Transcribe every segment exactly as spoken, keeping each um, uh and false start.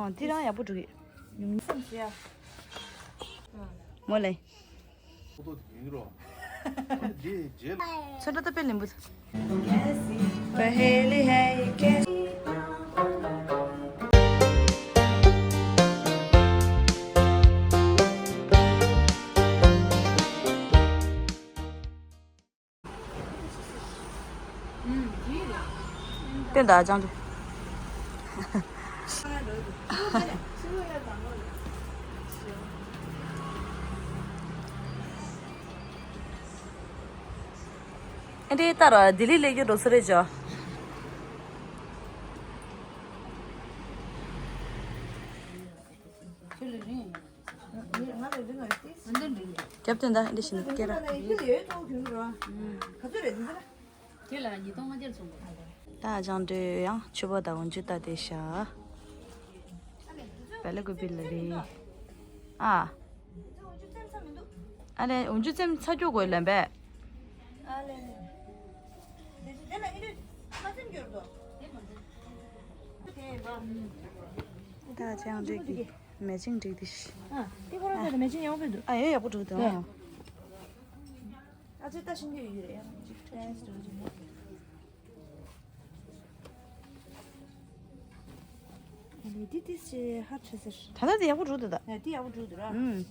ཨོ་འདི་རང་ཡག་པོ་འགྲོ་གི། ཉུང་ཉུང་བསམ་ཟེར་ཡ། མོ་ལེ། ཚོན་ཁྲ་ད་དཔེ་ལེན་པོ། སྟོན་དང་ལྕང་དྲི། ཨེ་འདྲའི་ལྟར་ལྡི་ལི་སླེབས་རྒྱུ་འགྲོ་ས་རེད་ཅོ། རྒྱབ་དོན་དང་འདི་བཞིན་སྐད་ར། ད་ལྕང་དྲི་ཡང་ཕྱུ་པ་དང་འོན་ཆུ་ལྟ་དེ་ཤ། བལ་ལ་ཀུ་པི་ལ་རེད། ཨ། ཨ་ལེ་འོན་ཆུ་ཙེམ་ཚ་རྒྱུ་དགོས་ལན་པས། ད་ལྕང་དྲི་གི་མེ་ཆིང་འགྲིག་དེ་ཤི། ཨ། དེ་ཁོ་རང་ཚོ་ལ་མེ་ཆིང་ཡག་པོ་འདུག་ཨ་ཡོད་ཡག་པོ་འགྲིག་འདུག་ཨ་ཅེ་ལྟ་ཤེས་ཀྱི་ཡོད་རེད་ཡང་ཅིག་ཏྲེས་འགྲོ་གི་མོ། ཨ་ནི་འདི་ཏིས་ཅེ་ཧར་ཆེ་ཟེར། ད་ལྟ་དེ་ཡག་པོ་འགྲོ་འདུག་ད། ཨ་དེ་ཡག་པོ་འགྲོ་འདུག་ར། ཨུམ།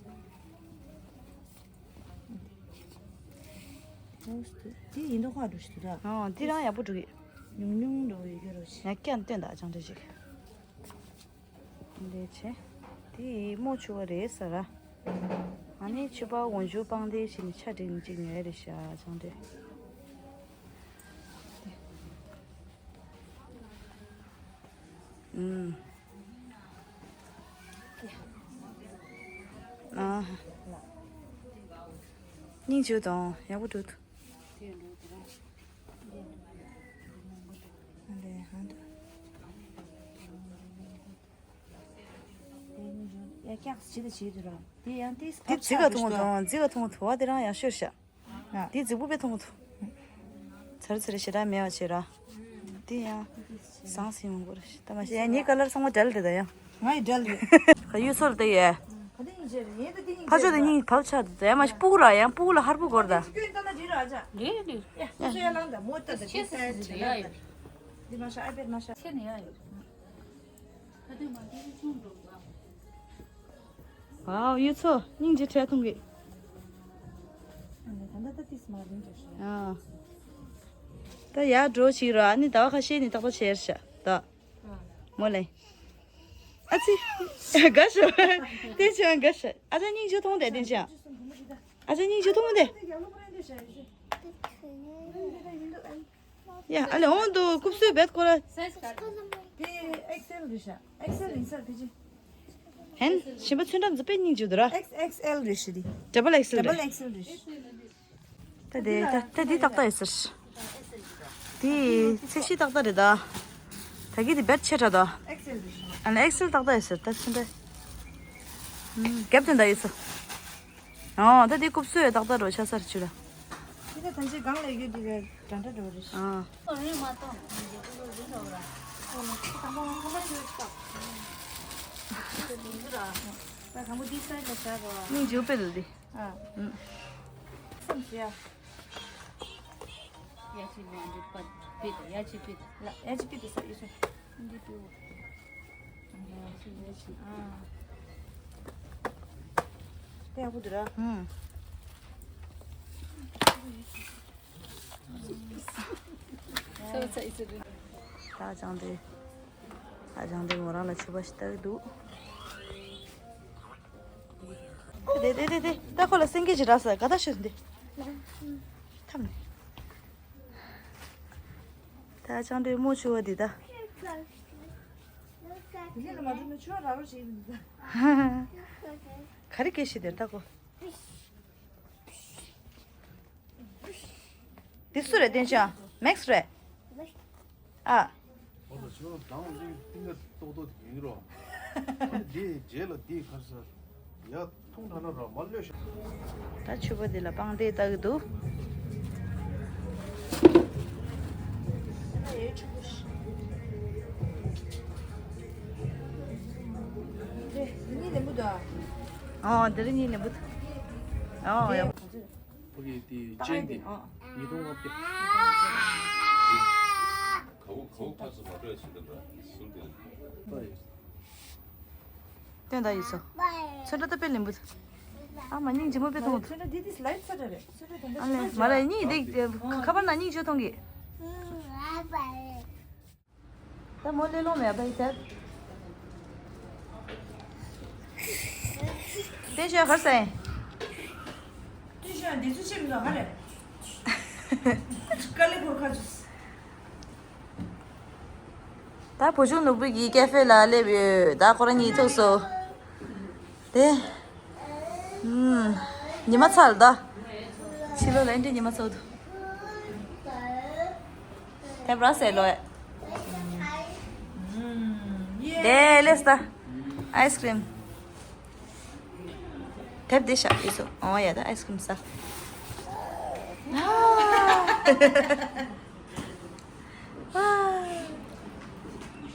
དེ་ཡིན་མདོག་ཁ་འགྲོ་ཞིག་འདུག་ར། ཨོ་དེ་རང་ཡག་པོ་འགྲོ་གི། ཉུང་ཉུང་འགྲོ་གི་ཡོད་རོ་ཞིག་ཡ་ཀྱང་སྟོན་ད་ལྕང་དྲི་ཞིག་འདི་བྱས། དེ་མོ་ཆུ་བ་རེད་ཟེར་ར། ཨ་ནི་ཕྱུ་པ་འོན་ཆུ་སྤང་དེ་བྱས་ནས་ཆ་འགྲིག་ནས་ཅིག་ཉོས་རེད་ཤག་ལྕང་དྲི། ཨུམ། ཨ། སྙིང་རྗེ་དང་ཡག་པོ་འགྲོ་ཐུབ། ཡ་སྐྱག་ཅི་ལ་བྱེད་དུ་ར། དེ་ཡང་དེ་དེ་རྫི་ག་ཐུང་དང་རྫི་ག་ཐུང་དུ་བ་དེ་རང་ཡང་ཤོར་ཤག་ཨ། དེ་རྫི་པོ་དཔེ་ཐུང་དུ། ཚར་ཚར་ཞེ་དྲག་མེད་པ་བྱེད་ར། དེ་ཡང་ཟང་ཟིང་མང་པོ་ར་ཤི་ད་མ་ཤི་ཡ་ངའི་ཀ་ལར་ཚང་མ་འདྲ་ལ་དེ་ད་ཡང་། ང་ཡི་འདྲ་ལ་རེད། ག་ཡུལ་སོར་དེ་ཡ། ག་དེ་ཡིན་ཅེ་རེད་ཡིན་ད་དེ་ཡིན་ཕ་ཆོས་དེ་གཉིས་བབ་ཆགས་དེ་ད་ཡ་མ་ཤི་སྤུ་གུ་ར་ཡང་སྤུ་གུ་ལ་ཧར་པོ་གོར་ད། ཁྱོད་ལྟ་ན་འདྲི་ར་ཨ་ཅག་ལེ་ལེ། ཡ་ཁྱོད་ཚོ་ཡ་ལང་ད་མོ་ལྟ་ད་དེ་ས་ཡ་ཆེ་ལ་ད། འདི་མ་ཤ་ཨ་པེར་མ་ཤ་ཆེ་ནི་ཡ་ཡོད། ཁ་དུས་མ་དེ་ཆུང་འགྲོ་བ། ཝའོ་གཡུ་མཚོ་སྙིང་རྗེ་འཕྲད་ཐུང་གི། ཨ་ད་ད་ད་ཏིས་མ་རིང་རེད་ཤག་ཨ། ད་ཡར་འགྲོ་ཞིག་ར་ཨ་ནི་ཟླ་བ་ཁ་ཤས་ནི་ཏག་ཏག་བྱས་ཤག་ད། མོ་ལེ། ཨ་ཙི། དགའ་ཤོ། དེ་ཆོ་དགའ་ཤོ། ཨ་ཅག་སྙིང་རྗེ་ཐུང་དེ་དེ་ཆོ། ཨ་ཅག་སྙིང་རྗེ་ཐུང་དེ། ཡ་ཨ་ལེ་འོང་དུ་རྐུབ་སུས་བེད་ཁོ་ར། དེ་ཨེག་སེལ་རེད་ཤག་ཨེག་སེལ་ཡིན་ས་ཕི་ཅི། ཧན་ཞིམ་པ་ཚོན་ཁྲ་འཛི་པའི་སྙིང་རྗེ་དུ་ར། ཨེག་སེལ་རེད་ཤི་དི། ཌབ་བལ་ཨེག་སེལ་རེད། ཌབ་བལ་ཨེག་སེལ་རེད་ཤི། ད་དེ་ད་ད་དེ་ཏག་ཏག་ཡོད་ཟེར། དེ་ཚད་གཞི་ཏག་ཏག་རེད་ད། ད་གི་དེ་བེད་ཆེ་དྲགས་ད། ཨེག་སེལ་རེད་ཤི། ཨ་ལ་ཨེག་སེལ་ཏག་ཏག་ཡོད་ཟེར་ད་ཚོན་ཁྲ། རྒྱབ་དོན་ད་ཡོད་ས། ཨོ་ད་དེ་རྐུབ་སུས་ཏག་ཏག་རོ་ཆ་ས་རེད་ཆུ་ལ། ཁྱེད་ད་ད་ཅི་གང་ལས་རྒྱུ་དེ་ག་འདྲ་འདྲ་འགྲོ་རེད། ཨ། ཨོ་རེད་མ་གཏོང་། ཨོ་ལ་ཁྱེད་དང་པོ་ང་ཁམས་པ་ཆུ་བཏགས། ད་དང་པོ་འདི་སའི་ལ་བྱ་རོགས། སྙིང་རྗེ་པོ་དཔེ་འདུག་དེ། ཨ། ཨུ། སེམས་ཟེར་ཡ། ཡ་ཆི་མ་འདི་པ་པི་ད་ཡ་ཆི་པི་ད། ལ་ཡ་ཆི་པི་ད་ས་ཡི་ཆུ། འདི་པི་འོ། དེ་ཡག་པོ་འདུག་ར། ཧུམ། ད་ཅང་དེ། ད་ཅང་དེ་མོ་རང་ལ་ཆུ་བ་ཞིག་ལྟ་གི་འདུག་དེ་དེ་དེ་དེ་ད་ཁོ་ལ་སེང་གེ་ཅིག་རག་ས་ག་ད་ཤོད་འདི། ཐམ་ནས། ད་ཅང་དེ་མོ་ཆུ་བ་འདི་ད། དེ་ལ་མ་འགྲོ་ན་ཆུ་བ་རག་རོགས་བྱེད་ཀྱི་འདུག་ད། ག་རེ་སྐད་ཤེས་དེར་ད་ཁོ། འདི་སུ་རེད་བསྟན་ཤག་མེག་སི་རེད། ཨ། འོ་ད་ཁྱོད་རང་དང་ལེགས་ཏིང་ངེ་ཏོག་ཏོག་དེ་ཡིན་རོ། འདི་རྗེས་ལ་འདི་གར་ས། ཡ་ཐུང་དྲགས་ན་ར་མ་གློད་ཤག་ད་ཕྱུ་པ་འདི་ལ་པང་གདན་བཏགས་ཀྱི་འདུག་ད་ཡའི་ཕྱུ་པ་ཞིག་ཨོ་དེ་རིང་གཉིས་ནས་བུད། ཨོ་ཡ། ཕ་གི་དེ་ཅན་དེ་ཉིས་སྟོང་ལྔ་བརྒྱ། གའུ་གའུ་ཁ་སོ་མ་འགྲོ་ཡ་ཕྱིན་དང་འདྲ་ཟུར་དེ། སྟོན་ད་ཡིས་སོ། ཚོན་ཁྲ་ད་དཔེ་ལེན་བུད། ཨ་མ་སྙིང་རྗེ་མོ་དཔེ་མཐོང་། ཚོན་ཁྲ་འདི་དེ་སི་ལའིཊ་ཚོན་ཁྲ་རེད། ཚོན་ཁྲ་དེ་འདྲ་ཨ་ལེ་མ་ར་སྙིང་དེ་ཁ་པར་ན་སྙིང་རྗེ་མཐོང་གི། ད་མོ་ལེ་ལོ་མེད་པ་ཡི་དེབ། ཏེ་ཤོད་གར་སེ། ཏེ་ཤོད་འདི་ཚོ་ཆེ་མི་འདུག་ག་རེ། དཀའ་ལས་ཁུར་ཁ་ཅུས། ད་བུ་ཆུང་ནོར་བུ་གི་ཀེ་ཧྥེ་ལ་སླེབས་ཡོད། ད་ཁོ་རང་གཉིས་ཐུག་སོ། དེ། ཉི་མ་ཚར་ད། ཕྱི་ལོགས་ལ་འདྲ་ཉི་མ་ཚོགས་འདུག་དེབ་ར་སེ་ལོས། དེ་ལེས་ད། ཨའི་སི་ཀྲིམ། དེབ་འདི་བཞག་ཡིན་སོ། ཨོ་ཡ་ད་ཨའི་སི་ཀྲིམ་ཟ།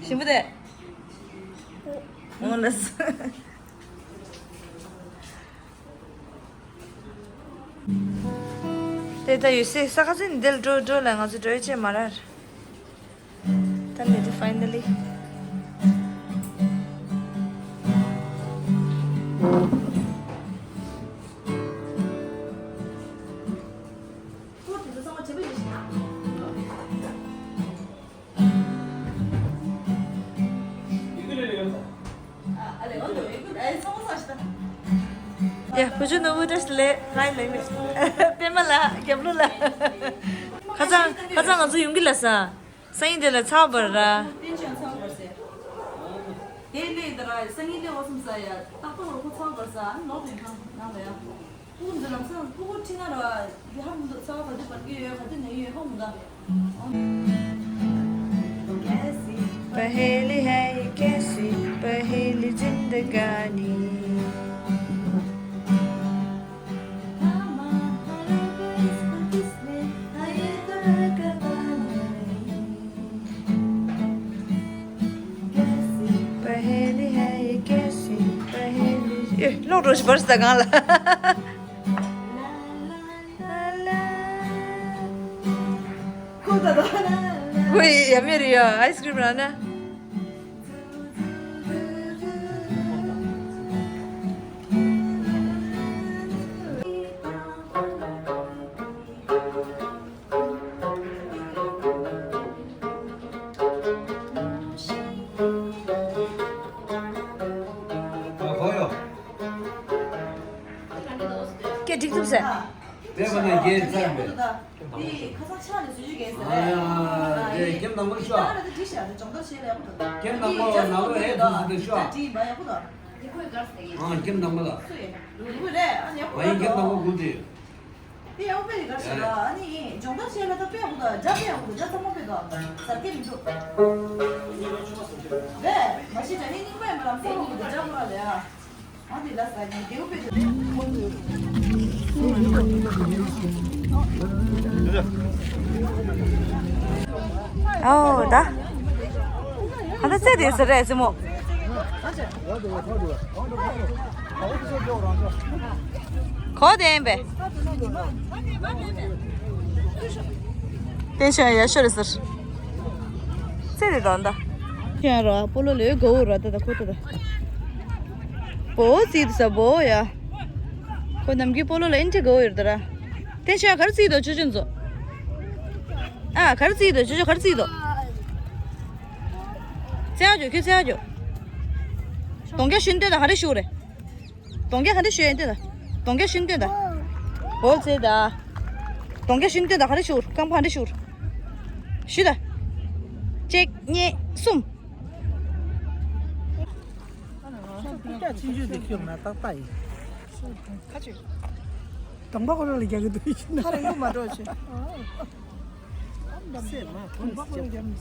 ཞིམ་པོ་དེ། ཨོ་ལེས། དེ་ད་ཡོད་སྲིད་ས་ཁ་ཚན་འདིར་འགྲོ་འགྲོ་ལ་ང་ཚོ་འགྲོ་ཡི་ཅེས་མ་རར། ད་ལེ་དེ་ཕའི་ནལ་ལི། ཡ། བུ་ཆུང་ནོར་བུ་བཀྲ་ཤིས་བདེ་ལེགས། ཧའི་ལེགས་ལེགས། པད་མ་ལགས། རྒྱབ་ལོ་ལགས། ཁ་སང་ཁ་སང་ང་ཚོ་ཡོང་གི་ལ་ས། སང་ཉིན་དེ་ལ་ཚ་བར་ར། དེ་ལས་དེ་ར་སང་ཉིན་ལས་བ་སུམ་ས་ཡ། ཏག་ཏག་ར་ཁོ་ཚ་བར་ས་ལོག་དེ་ཁང་ནང་ལ་ཡ། ཕྲུ་གུ་འདི་ལམ་སང་ཕྲུ་གུ་ཁྲིད་ན་ར་འདི་ཧ་གོ་མི་འདུག་ཚ་བ་ག་དུས་བར་གི་ཡོད་ག་དུས་ན་ཡོད་ཧ་གོ་མི་འདུག पहेली है ये कैसी पहेली जिंदगानी। पहेली है ये कैसी पहेली। ए, लो रोज बरस दा गाला। ཁོ་ད་ད། ཁོ་ཡི་ཡ་མེ་རི་ཡ་ཨའི་སི་ཀྲིམ་ར་ན། སྐད་འགྲིག་ཐུབ་ཟེར། དེ་བ་ན་རྒྱལ་ཚར་མེད། འདི་ཁ་སང་ཕྱག་ནས་བཟོས་བཞིན་གས་ཟེར། ཨ་ཡ། དེ་ཁྱེད་ནང་མ་ཤོག་ཨ་ར་དེ་བྲིས་བཞག་དེ་སྦྱོང་བརྡར་བྱེད་ལ་ཡག་པོ་འདུག་ཁྱེད་ནང་མ་ནང་ལོ་ཨེ་དུ་ཟེར་དེ་ཤོག་ད་བྲིས་ཡིན་པ་ཡག་པོ་འདུག་ཨ་ཁྱེད་ནང་མ་ལ། སུ་ཡིན། ལུ་ལུ་རེད། ཨ་ནི་ཡག་པོ་ཨ་ཡིན་འདུག་ཁྱེད་ནང་མ་གུ་དེ། དེ་ཡག་པོ་དཔེ་རེད་ག་ཞེས་ལ། ཨ་ནི་སྦྱོང་བརྡར་བྱེད་ལ་ད་དཔེ་ཡག་པོ་འདུག་སྒྲ་དཔེ་ཡག་པོ་འདུག་སྒྲ་ཚང་མ་དཔེ་འདུག་ཟ་སྐད་མི་འདུག་རེད། མ་གཞི་དྲ་ནི་རྙིང་པ་ཡིན་པ་ལམ་སང་ལོག་གི་འདུག་སྒྲ་ཁོ་ར་ལ་ཡ། ཨོ་ད། ཨ་ད་ཚེ་དེ་ཟེར་རེད་ཟེར་མོ། གོ་དེ་ཡིན་པས། དེ་བཞིན་ཡ་ཤོ་རེད་ཟེར། ཚེ་དེ་དང་ད། ཁྱེད་ར་སྤོ་ལོ་ལས་གོ་ར་ད་ད་ཁོ་ད་ད། བོ་ཙི་ད་ས་བོ་ཡ། ཁོ་ནམ་རྒྱུན་སྤོ་ལོ་ལ་ཨིན་ཏྲི་གོ་ཡོད་ད་ར། དེ་ཤ་གར་ཙི་དོ་ཆུ་ཆུན་ཚོ། ཨ་གར་ཙི་དོ་ཆུ་ཆུ་གར་ཙི་དོ། ཙེ་ཨ་ཇོ་ཁྱོད་ཙེ་ཨ་ཇོ། གདོང་རྒྱ་ཤུན་ཏེ་ད་ཧ་རེ་ཤུ་རེ། གདོང་རྒྱ་ཧ་རེ་ཤུ་ཡན་ཏེ་ད། གདོང་རྒྱ་ཤུན་ཏེ་ད། བོ་ཙེ་ད། གདོང་རྒྱ་ཤུན་ཏེ་ད་ཧ་རེ་ཤུ་རྐང་པ་ཧ་རེ་ཤུ། ཤུ་ད། གཅིག་གཉིས་གསུམ། ཀུ་ཀྱག་ཆུང་ཆུང་དེ་ཁྱོད་ང་ཏག་ཏག་ཡིན། ཁ་ཆུ། གདོང་པ་ཁོ་རང་ལ་རྒྱག་གི་འདུག་ཁ་རེ་གཡུག་མ་འགྲོ་ཆེ། སེ་མ་ཁོ་ནི་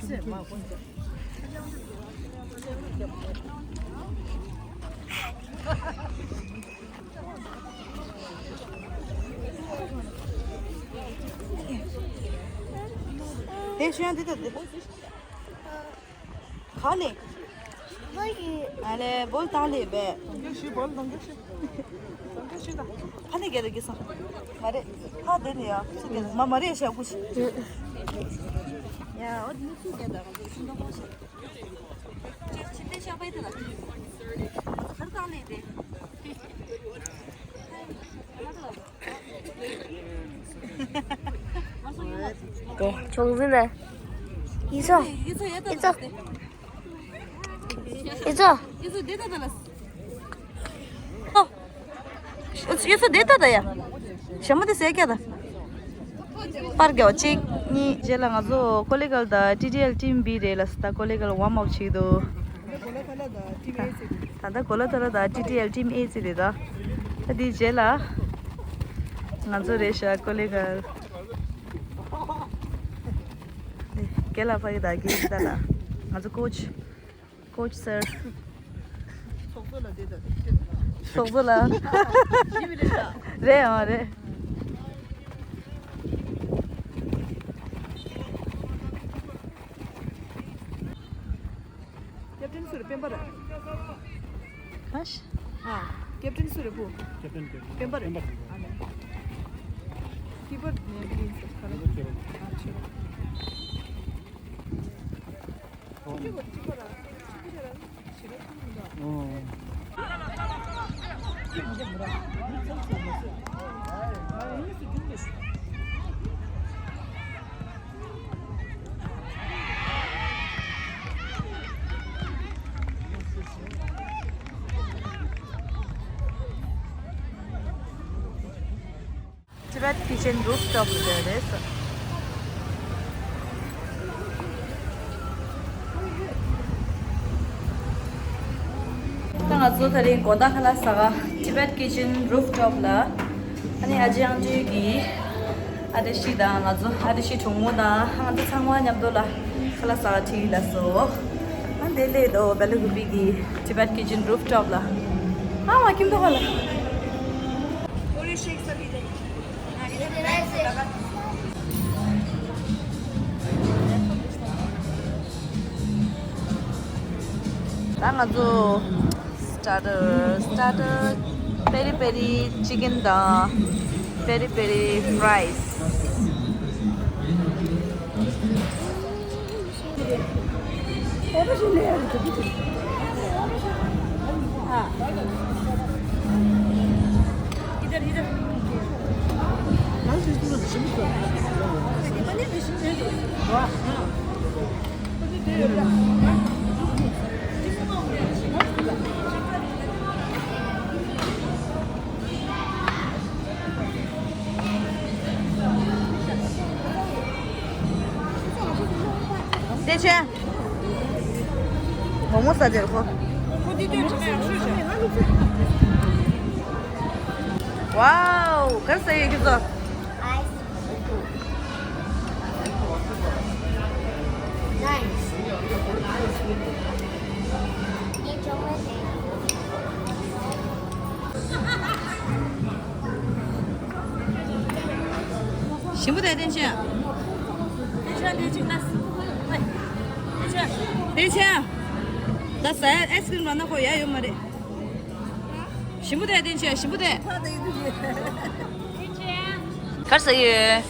སེ་མ་ཁོ་ནི། དེ་ཤོད་ཡང་དེ་ལྟ་དེ། ག་ལེ། ཨ་ལེ་བོ་ད་ལེ་བས། ཤི་བོལ་དང་ག་ཤི། དང་ག་ཤི་ད། ཕ་ནི་རྒྱལ་ལ་གི་སང་། མ་རེད། ཕ་དེ་ནི་ཡ་སུ་རྒྱལ་ལ་མ་མ་རེད་ཤ་ཀུ་ཤི། ཡ་འོ་དེ་ནི་སུ་རྒྱལ་ད་ག་ཤི་ཤི་ད་ཀུ་ཤི། ཅེ་ཆི་ལེ་ཤ་པའི་དེ་ལ་ཁར་དང་ལེ་དེ། ཆུང་ཟིན་ན། ཡིན་སོ། ཡིན་སོ། ཡིན་སོ། ཡིན་སོ། ཡིན་སོ་ཡིན་སོ་དེ་ད་ད་ལ། ཨོ། ཡིན་སོ་དེ་ད་ད་ཡ། ཞྭ་མོ་དེ་ཟས་ཀྱ་ད། པར་རྒྱག་གཅིག་གཉིས་རྗེས་ལ་ང་ཚོ་ཀོ་ལི་གལ་དང་ཊི་ཊི་ཨེལ་ཊིམ་བི་རེད་ལ་ད་ཀོ་ལི་གལ་ཝརམ་ཨབ་བྱེད་འདུག་ད་ལྟ་གོ་ལ་ཐོ་ར་དང་ཊི་ཊི་ཨེལ་ཊིམ་ཨེ་ཙི་རེད་ད། ད་དེའི་རྗེས་ལ་ང་ཚོ་རེད་ཤག་ཀོ་ལི་གལ། དེ་རྒན་ལགས་ཕ་གི་དང་རྒན་ད་ལ་ང་ཚོ་ཀོ་ཆི། ཀོ་ཆི་སར། ཚོགས་གཙོ་ལ་བསྡད་ད་དེ་ཚོགས་གཙོ་ལ། ཡིན་པ་རེད་ཤག་རེད་ཨང་རེད། ཀེབ་ཊན་སུ་རེད། སྤེན་པ་རེད། ཧ་ཤ། ཨ། ཀེབ་ཊན་སུ་རེད་བུ། ཀེབ་ཊན་ཀེབ་ཊན། སྤེན་པ་རེད། སྤེན་པ་རེད། ཨ་ནི། ཀི་པར་ནས་བུ་ཡིན་ཟེར་ག་རེ། ཨ་ཆེ། ཨོ། Tibet Kitchen Rooftop ལ་བསྡད་རེད། ད་ང་ཚོ་དེ་རིང་དགོང་དག་ཁ་ལག་ཟ་ག Tibet Kitchen Rooftop ལ། ཨ་ནི་ཨ་ཅེ་ཨང་ཅེ་གི་ཨ་ཏི་ཤི་དང་ང་ཚོ་ཨ་ཏི་ཤི་གྲོགས་མོ་དང་ང་ཚོ་ཚང་མ་མཉམ་དུ་ལ་ཁ་ལག་ཟ་ག་ཁྲིད་ལ་སོ། ཨ་འདི་ལས་དོ་བེ་ལ་གུ་པི་གི་Tibet Kitchen Rooftop ལ། ཨ་མ་ཁྱིམ་དུ་ཁ་ལ། ད་ང་ཚོ་སི་ཊར་ཊར་སི་ཊར་ཊར་པེ་རི་པེ་རི་ཅི་ཀན་དང་པེ་རི་པེ་རི་ཕ་རའི་སི། བསྟན་ཆོས། མོག་མོག་ཟ་དེར་ཁོ། ཁོ་འདི་དོན་ཆེ་ན་ཡག་ཤོས་ཤག་ཝའོ། ག་རེ་ཟ་ཡོད་ཁྱོད་ཚོ། ཞིམ་པོ་དེ་བསྟན་ཆོས། བསྟན་ཆོས་དེ་གཅིག་ན། བསྟན་ཆོས། བསྟན་ཆོས། ད་ཟ་ཡ་ཨའི་སི་ཀི་རིམ་རག་ན་ཁོ་ཡ་ཡོད་མ་རེད། ཞིམ་པོ་དེ་བསྟན་ཆོས་ཞིམ་པོ་དེ། ག་རེ་ཟ་ཡོད།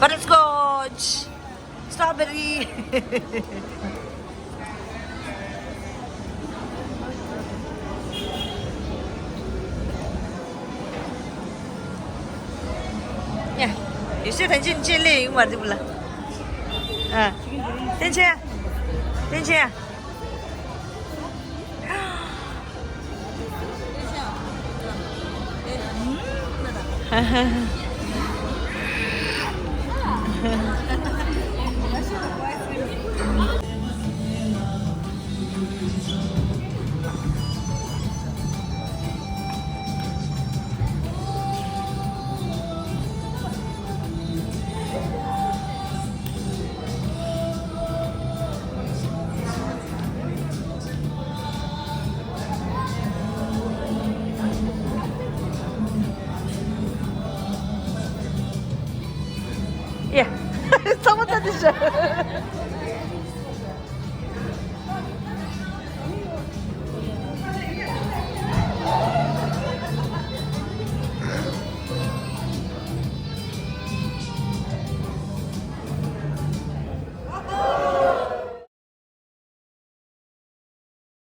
Butterscotch། Strawberry། ཡ། ཡེ་ཤེས་ཐན་ཅིན་ཅིན་ལེ་ཡིན་མ་འདི་བུ་ལ། ཨ། བསྟན་ཆོས། བསྟན་ཆོས། ཡ། ཚང་མ་ལྟ་དུས་ཤ།